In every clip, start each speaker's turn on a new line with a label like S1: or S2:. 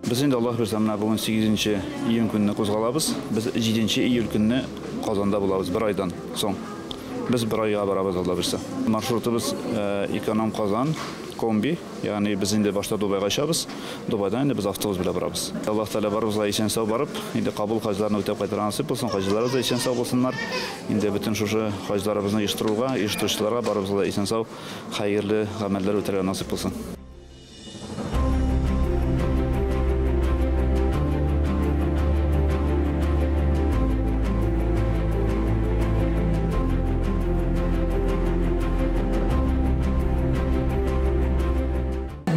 S1: Без инде Аллаһ бирсә, менә бүген 8 июнь көнне кузгалабыз. Без 7 июль көнне Казанда булабыз, бер айдан соң. Без бер айга барабыз, Алла бирсә. Маршрутыбыз эконом Казан, комби, ягъни без инде башта Дубайга очабыз, Дубайдан инде без автобус белән барабыз. Аллаһ Тәгалә барыбызга исән-сау барып, инде кабул хаҗларны үтәп кайтырга насыйп булсын, хаҗиларыбыз да исән-сау булсыннар. Инде бөтен шушы хаҗларыбызны оештыруга, оештыручыларга барыбызга да исән-сау хәерле гамәлләр үтәргә насыйп булсын.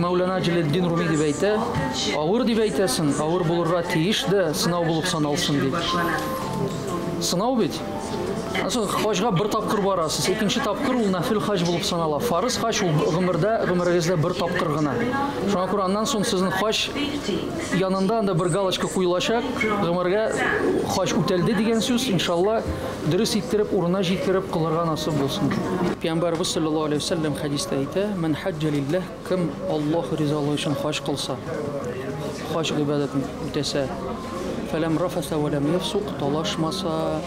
S2: Мәүлана Җәләлетдин Руми дип әйтә, авыр дип әйтәсең, авыр булырга тиеш дә, сынау булып саналсын дип. Сынау бит. Аннан хаҗга бер тапкыр барасыз, икенче тапкыр ул нәфил хаҗ булып санала. Фарыз хаҗ ул гомердә, гомерегездә бер тапкыр гына. Шуңа күрә аннан соң сезнең хаҗ янында анда бер галочка куелачак, гомергә хаҗ үтәлде дигән сүз, иншалла, дөрес иттереп, урынына җиткереп кылырга насыйп булсын. Пәйгамбәребез саллаллаһу алейһи ва сәлләм хәдистә әйтә, "Ман хаҗҗа лиллаһ", кем Аллаһ ризалыгы өчен хаҗ кылса, хаҗ гыйбадәтен үтәсә, фәләм рафаса ва ләм яфсук, талашмаса,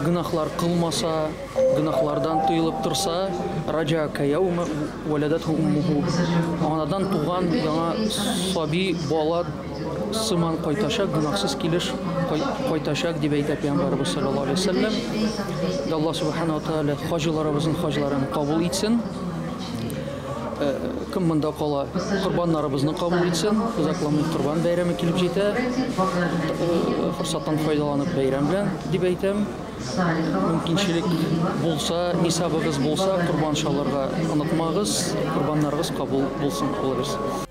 S2: гөнаһлар кылмаса, гөнаһлардан тыелып торса, раҗа кәяүмә вәләдәтһу уммуху, анадан туган яңа саби бала сыман кайтачак, гөнаһсыз килеш кайтачак, дип әйтә Пәйгамбәребез саллаллаһу алейһи ва сәлләм. Аллаһ субхана ва тааля хаҗиларыбызның хаҗларын кабул итсен. Кем монда кала, корбаннарыбызны кабул итсен. Озакламый Корбан бәйрәме килеп җитә. Форсаттан файдаланып бәйрәм белән дип әйтәм. Мөмкинчелек булса, нисабыгыз булса, корбан чалырга онытмагыз. Корбаннарыгыз кабул булсын, Алла бирсә.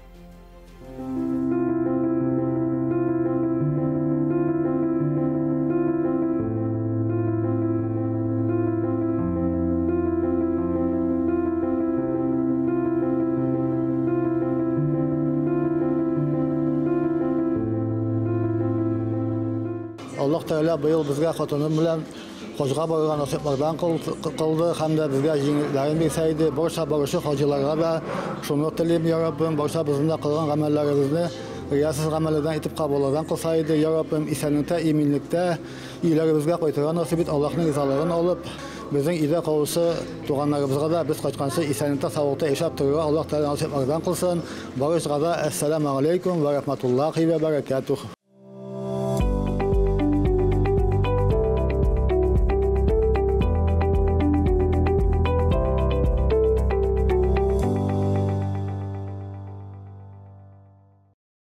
S3: Аллаһ Тәгалә быел безгә хатыным белән хаҗга барырга насыйплардан кылды һәм дә безгә җиңелләрен бирсә иде. Барча баручы хаҗиларга да шуны телим, я Раббым, барча безнең дә кылган гамәлләребезне риясыз гамәлләрдән итеп кабуллардан кылса иде, я Раббым, исәнлектә, иминлектә өйләребезгә кайтырга насыйп ит, Аллаһның ризалыгын алып, безнең өйдә калучы туганнарыбызга да без кайтканчы исәнлектә, саулыкта яшәп торырга Аллаһ Тәгалә насыйплардан кылсын. Барыгызга да әссәламү алейкум вә рахматуллахи вә бәрәкәтүһ.